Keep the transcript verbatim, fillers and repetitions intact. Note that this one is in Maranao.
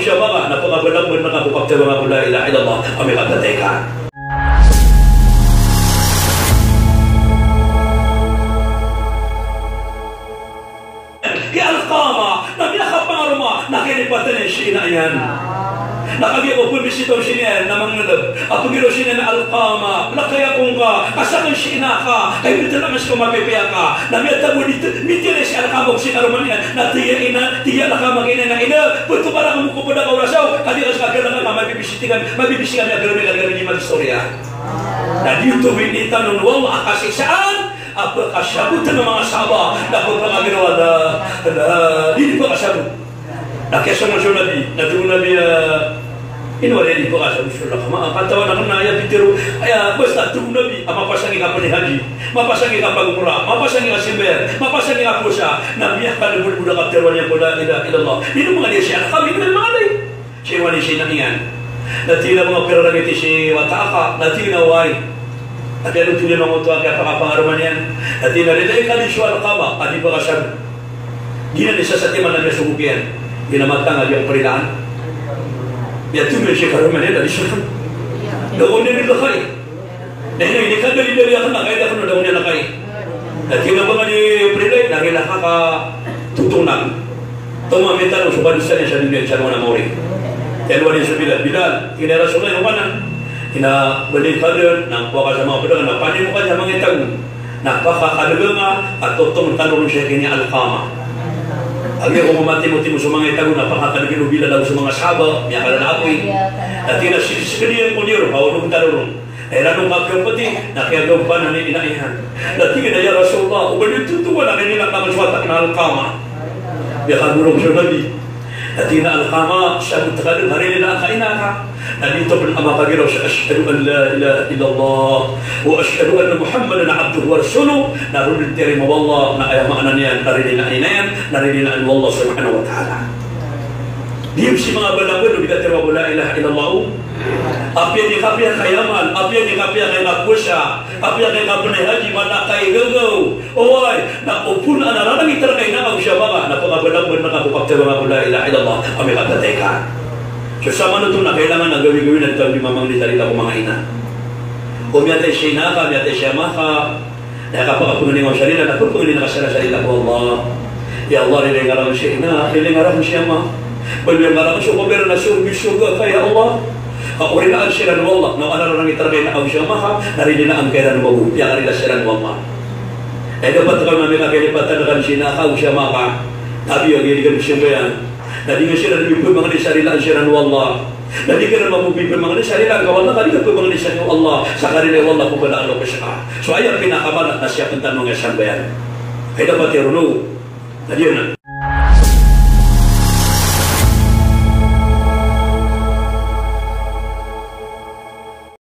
Siya manga na pakabalang-balang ka ko kaptawang ko la ilaha illallah a miyakapatay ka. Ki Alqamah, na miyakapangaroma, na kinipatan iyan si ina iyan. Na kagiya ko pembisita o si ina iyan, na mangeleb. A pegiraw si ina iyan na Alqamah, lakaya ko ngka, ka saken si ina ka, ka imbitalan ka seka mapipiya ka. Na miyatago di, mitiya si Alqamah ko si karoma niyan, na tiya ina, tiya Alqamah ki ina iyan, ina, petokaran ko ko ped a kaorasaw, ka di ka seka galakan, ka mabibisita ka, mabibisita ka, galakan, galakan, di mag-istorya. Na di oto binitawan o Allah a kasiksaan, a pekasabot o manga sahaba, na pekagiraw a la, la, di pekasabot. Na kiyasong so Nabi, na tig o Nabi, ah, ino a di pekasabot so Alqamah, ah, katawan aken na aya pitero, aya, basta tig o Nabi, a mapasang i kapenay haji, mapasang i kapagumrah, mapasang i kasambayang, mapasang i kapowasa, na miyakadebodebod a kapteroan iyan ko la ilaha illallah. Ino manga di si Alqamah, ino manga di. Siwani si ina iyan. Na tig iyan a manga pirarangiti si wata aka, na tig iyan a oway. Na tig iyan a oto niyan mangoto a kiyapakapangaroma niyan. Na tig iyan a rilai ka di so Alqamah a di pekasabot. Giyanan i sasatiman a miyasogop iyan. Giyanan matag a di ako perilaan. Miyatomo si karoma niyan a di so. Na oway niyan lakay. Na ino ini kadalidali aken na kaya aken na daw niyan lakay. Na tig iyan a ba nga di perilai, na rilai ka ka totongan. Tomo a mitanong so balisan iyan sa doniya sa manga mawri. Tig iyan a wani so Bilal, Bilal, tig iyan a Rasulullah, ino ka na? Tig iyan a bali ka den, na kowa ka sa manga pedagang, na panimo ka sa manga itago. Na pakakadega nga, a totong tano ron sii ki Alqamah. Agi ko mamatimotimo so manga itago, na pakakadega o Bilal ago so manga sahaba, miyakala na apoy. Na tig iyan a siksikedi iyan ko niyo ron, ka olog tano ron. Iran o kapiyapati, na kiyagampanan i ina iyan. Na tig iyan a, "Ya Rasulullah, o ba niyo totowan a ririlaan aken so wata aken a Alqamah?" Miyakagorong so Nabi. Na tig iyan a, "Alqamah, sabot ka den a ririlaan ka i ina ka." Na di oto pen a makagiraw sa ashhadu an la ilaha illallah wa ashhadu anna Muhammadan abduhu wa rasuluh, na roo den tiyarima o Allah, na aya maana niyan na ririlaan i ina iyan, na ririlaan o Allah subhanahu wa ta'ala. Di sii manga bala ko di katero ko la ilaha illallah. Apiya di kapiya kayaman, apiya di kapiya kaya kapowasa, apiya kaya kapenay haji, mana kaya gagaw. Oway, na opama na rarangit reka i ina ka o si ama ka, na pakabalang-balang ka ko kaptawang ko la ilaha illallah a miyakapatay ka. So samanoto na kailangan a gawii-gawii na di tano di mamangni sa rila ko manga ina. O miyatay si ina ka, miyatay si ama ka, na kapakapengeni ngka sa rila, na pepengeni ngka sa rila ko Allah. Ya Allah, rilai ngka rakn si ina, rilai ngka rakn si ama. Baloy ngka rakn so kaberan a sorga, sorga ka, ya Allah. Ka o rilaan siran o Allah, na o ana rarangit reka i ina ka o si ama ka, na rilaan ka iran o bago, piyakarila siran o Allah. Na dapat ka na miyakakalipatan ka si ina ka o si ama ka. Tabiya, giri ka di siyan kaya. Na di nga siran di pemangni sa rilaan siran o Allah. Na di ka na mambo pemangni sa rilaan ka o Allah, ka di ka pemangni sa rilaan o Allah. Sa karila o Allah ko bala a lokes ka. So aya pinakabanat na siyapen tano nga sambayang. Ay dapat iyan roo. Na di na.